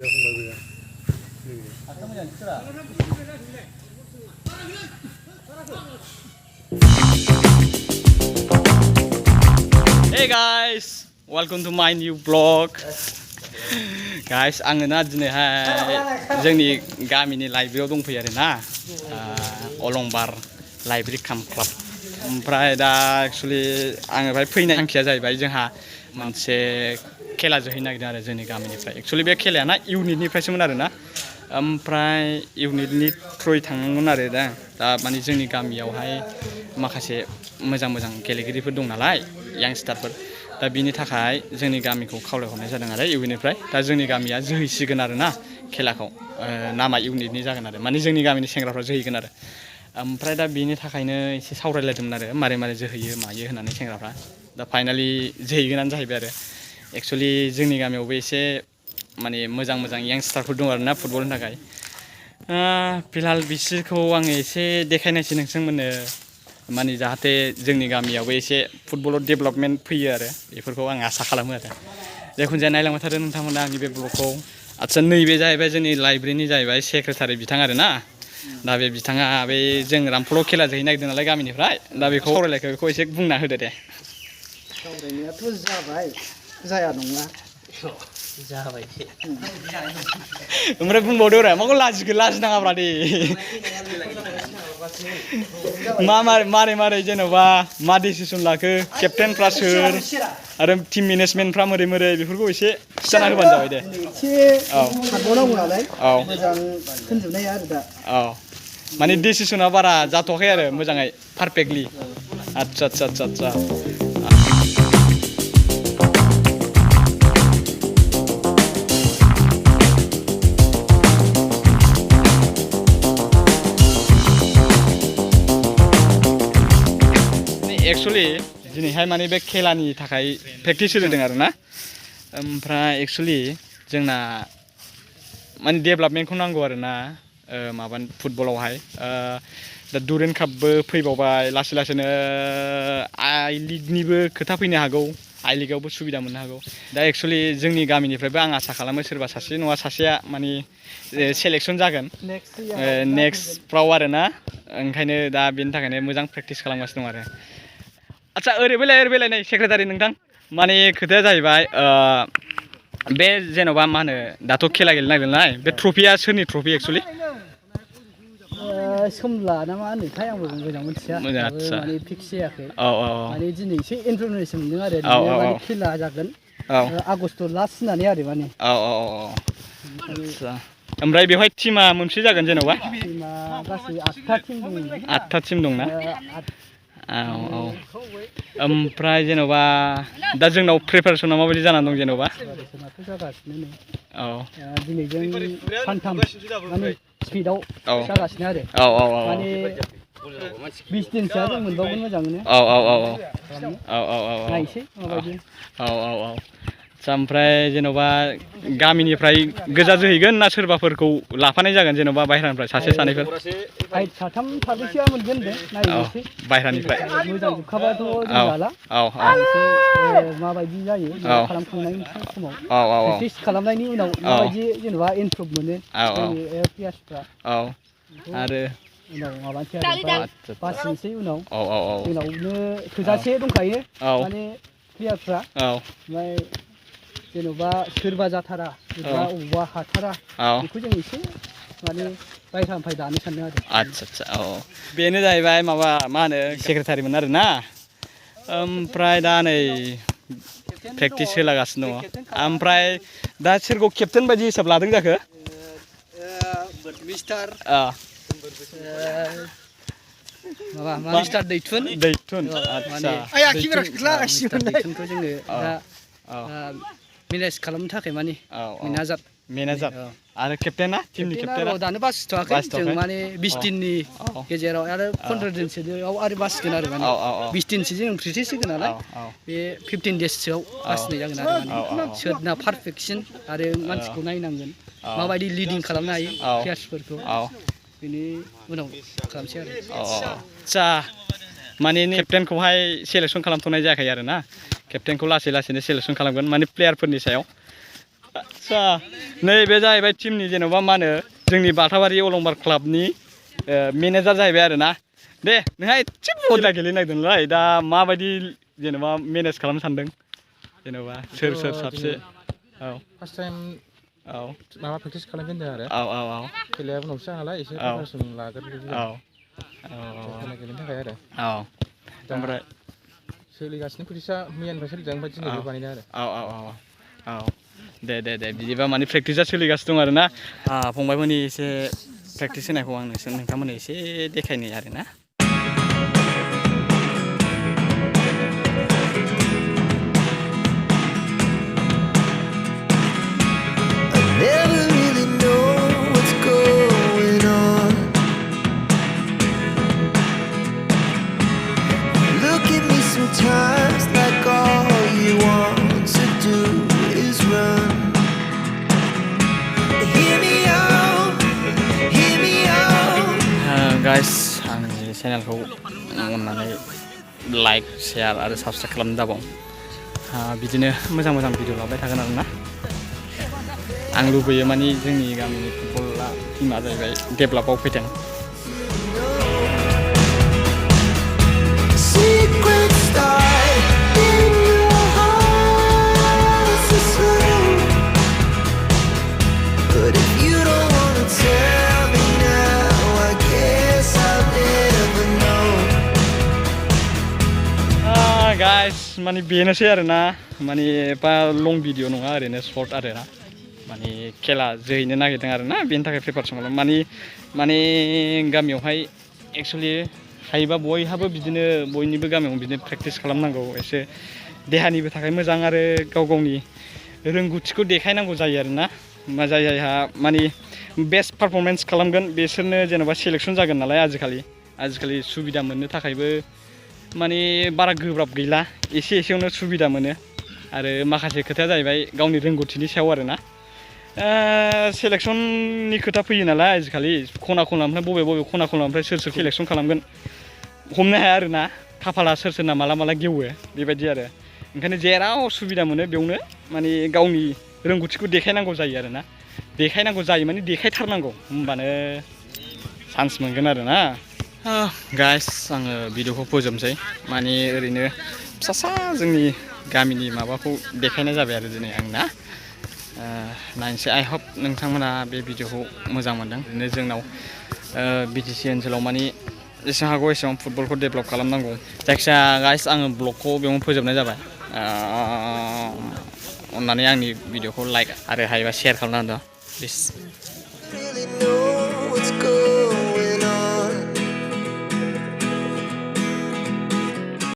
Hey guys, welcome to my new vlog. Guys, आङो ना दिनैहाय जोंनि गामिनि लाइब्रेरियाव दंफैयो आरोना अलंबार लाइब्रेरि काम क्लाब। ओमफ्राय दा एक्चुअली आङो बेहाय फैनाय थांखिया जाहैबाय जोंहा मोनसे खेला जोहैनो नागिरदों आरो जोंनि गामिनिफ्राय। एक्चुअली बे खेलाया ना इउनिटनिफ्रायसोमोन आरोना। ओमफ्राय इउनिटनि थ्रुयै थांनांगोन आरो दा माने जोंनि गामियावहाय माखासे मोजां गेलेगिरिफोर दं नालाय यांस्टारफोर। दा बिनि थाखाय जोंनि गामिखौ खावलायहरनाय जादों आरो इउनिटनिफ्राय। दा जोंनि गामिया जोहैसिगोन आरोना खेलाखौ। नामा इउनिटनि जागोन आरो माने जोंनि गामिनि सेंग्राफ्रा जोहैगोन आरो। ओमफ्राय दा बिनि थाखायनो एसे सावरायलायदोंमोन आरो मारै जोहैयो मायो होननानै सेंग्राफ्रा। दा फाइनालि जोहैगोनानो जाहैबाय आरो। एक्चुअली जोंनि गामियावबो एसे माने मोजां यांस्टारफोर दं आरोना फुटबलनि थाखाय। फिलहाल बिसोरखौ आङो एसे देखायनायसै नोंथांमोननो। माने जाहाथे जोंनि गामियावबो एसे फुटबलाव डेभेलपमेन्ट फैयो आरो बेफोरखौ आं आसा खालामो आरो। जेखुनु जाया नायलांबाय थादो नोंथांमोना आंनि बे ब्लगखौ। आदसा नैबे जाहैबाय जोंनि लाइब्रेरिनि जाहैबाय सेक्रेटारि बिथां आरोना। दा बे बिथाङा बे जों रामफलाव खेला जोहैनो नागिरदों नालाय गामिनिफ्राय। दा बेखौ सावरायलायखो बेखौ एसे बुंना होदो दे। सावरायनायाथ' जाबाय जाया नङा जाबाय ओमफ्राय बुंबावदो रा माखौ लाजिनाङाब्रा दे। मारै जेन'बा मा डिसिसन लाखो केप्टेनफ्रा सोर आरो टिम मेनेजमेन्टफ्रा मोरै बेफोरखौ एसे खिथाना होबानो जाबाय दे। एसे खारबावनांगौ नालाय मोजां होनजोबनाय आरो दा। माने डिसिसना बारा जाथ'वाखै आरो मोजाङै पारफेक्टलि। आदसा एक्चुअली दिनैहाय माने बे खेलानि थाखाय प्रेक्टिस होदों आरोना। ओमफ्राय एक्चुअली जोंना माने डेभेलपमेन्टखौ नांगौ आरोना माबा फुटबलावहाय। दा डुरेन्ट कापबो फैबावबाय लासैनो आइ लिगनिबो खोथा फैनो हागौ। आइ लिगावबो सुबिदा मोननो हागौ। दा एक्चुअली जोंनि गामिनिफ्रायबो आं आसा खालामो सोरबा सासे नङा सासेया माने सेलेक्सन जागोन नेक्स्टफ्राव आरोना। ओंखायनो दा बेनि थाखायनो मोजां प्रेक्टिस खालामगासिनो दं आरो। आदसा ओरै फैलाय नै सेक्रेटारि नोंथां। माने खोथाया जाहैबाय बे जेन'बा मा होनो दाथ' खेला गेलेनो नागिरदों नालाय बे ट्रफिया सोरनि ट्रफि एक्चुअली? सोमला ना मा होनोथाय आंबो मोजां मिथिया। माने फिक्स जायाखै। माने दिनै एसे इनफरमेसन मोनदों आरो माने खेला जागोन आगस्ट लास्ट होननानै आरो माने। ओमफ्राय बेवहाय टिमा मोनबेसे जागोन जेन'बा? टिमा गासै 8था टिम दं। 8था टिम दंना? ओमफ्राय जेन'बा दा जोंनाव प्रिपारेसना माबायदि जानानै दं जेन'बा? प्रिपारेसनाथ' जागासिनो नै। दिनैजों सानथाम माने स्पिडआव जागासिनो आरो। माने 20 दिनसोआ जों मोनबावगोन मोजाङैनो। नायसै माबायदि। ओमफ्राय जेन'बा गामिनिफ्राय गोजा जोहैगोन ना सोरबाफोरखौ लाफानाय जागोन जेन'बा बाहेरानिफ्राय सासे सानैफोर? साथाम साब्रैसोआ मोनगोन दे नायनोसै। बाहेरानिफ्राय मोजां जोबखाबाथ' जों जाला। माबायदि जायो खालामखांनायनि समाव प्रेक्टिस खालामनायनि उनाव माबायदि जेनेबा इमप्रुभ मोनो प्लेयार्सफ्रा। आरो उनाव माबानोसै आरो बासिनोसै उनाव। जोंनावनो थोजासे दंखायो माने प्लेयारफ्रा। ओमफ्राय जेन'बा सोरबा जाथारा अबेबा हाथारा बेखौ जों एसे माने बायह्रानिफ्राय लानो सानदों आरो। आदसा बेनो जाहैबाय माबा मा होनो सेक्रेटारिमोन आरोना। ओमफ्राय दा नै प्रेक्टिस होलागासिनो दङ। ओमफ्राय दा सोरखौ केप्टेन बायदि हिसाब लादों जाखो? मिस्टार दैथुन। आदसा दैथुनखौ जोङो दा मेनेज खालामनो थाखाय माने मेनेजार आरो केप्टेना टिमनि केप्टेना दानो बासिथ'वाखै जों माने 20 दिननि गेजेराव आरो 15 दिनसोआव आरो बासिगोन आरो माने 20 दिनसो जों प्रेक्टिस होगोन नालाय बे 15 देससोआव बासिनाय जागोन आरो माने सोरना पारफेक्टसिन आरो मानसिखौ नायनांगोन माबायदि लिडिं खालामनो हायो प्लेयार्सफोरखौ बेनि उनाव खालामसै आरो। आदसा माने केप्टेनखौहाय सेलेक्सन खालामथ'नाय जायाखै आरोना। केप्टेनखौ लासैनो सेलेक्सन खालामगोन माने प्लेयारफोरनि सायाव। आच्छा नैबे जाहैबाय टीमनि जेनेबा मा होनो जोंनि बाथाबारि अलंबार क्लाबनि मेनेजार जाहैबाय आरो ना दे नोंहा एसे बला गेलेनो नागिरदों नालाय दा माबायदि जेनेबा मेनेज खालामनो सानदों जेनेबा सोर साबसे औ फार्स्ट टाइम औ माबा प्रेक्टिस खालामफिनदों आरो औ खेलाया उनावसो नालाय एसे प्रिपारेसन लागोन औ खेला गेलेनो थाखाय आरो औ दा ओमफ्राय सोलिगासिनो प्रेक्टिसा मैयानिफ्राय सोलिदों ओमफ्राय दिनैबो बानायदों आरो औ दे बिदिबा माने प्रेक्टिसा सोलिगासिनो दं आरो ना फंबायमोननि एसे प्रेक्टिस होनायखौ आं नोंथांमोननो एसे देखायनो आरो ना Sometimes like all you want to do is run. Hear me out. Guys, आंनि चेनेलखौ अननानै लाइक शेयार आरो साबस्क्राइब खालामनो दाबाव बिदिनो मोजां भिडिअ लाबाय थागोन आरो ना आं लुबैयो मानि जोंनि गामिनि फुटबला टीमा जाहैबाय डेभेलपआव फैथों guys माने बेनोसै आरो ना माने एफा लं भिडिअ नङा ओरैनो सर्ट आरो ना माने खेला जोहैनो नागिरदों आरो ना बेनि थाखाय प्रिपारेसन खालाम माने गामियावहाय एक्चुअलि हायोबा बयहाबो बिदिनो बयनिबो गामियाव बिदिनो प्रेक्टिस खालामनांगौ एसे देहानिबो थाखाय मोजां आरो गावनि रोंगौथिखौ देखायनांगौ जायो आरो ना जायहा माने बेस्ट पारफरमेन्स खालामगोन बिसोरनो जेनेबा सेलेक्सन जागोन नालाय आजिखालि सुबिदा मोननो थाखायबो माने बारा गोब्राब गैला एसेयावनो सुबिदा मोनो आरो माखासे खोथाया जाहैबाय गावनि रोंगौथिनि सायाव आरो ना सेलेक्सननि खोथा फैयो नालाय आजिखालि खना-खनलानिफ्राय बबे खना-खनलानिफ्राय सोर सेलेक्सन खालामगोन हमनो हाया आरो ना खाफाला सोरना माला गेवो बेबायदि आरो ओंखायनो जेराव सुबिदा मोनो बेयावनो माने गावनि रोंगौथिखौ देखायनांगौ जायो आरो ना माने देखायथारनांगौ होमबानो चान्स मोनगोन आरो ना गाइस आङो भिडिअखौ फोजोबनोसै माने ओरैनो फिसा जोंनि गामिनि माबाखौ देखायनाय जाबाय आरो दिनै आं ना नायनोसै आइ हप नोंथांमोना बे भिडिअखौ मोजां मोनदों बिदिनो जोंनाव बिटिसि ओनसोलाव माने जेसेबां हागौ एसेबां फुटबलखौ डेभेलप खालामनांगौ जायखिजाया गाइस आङो ब्लगखौ बेयावनो फोजोबनाय जाबाय अननानै आंनि भिडिअखौ लाइक आरो हायोबा शेयार खालामना होदो प्लिज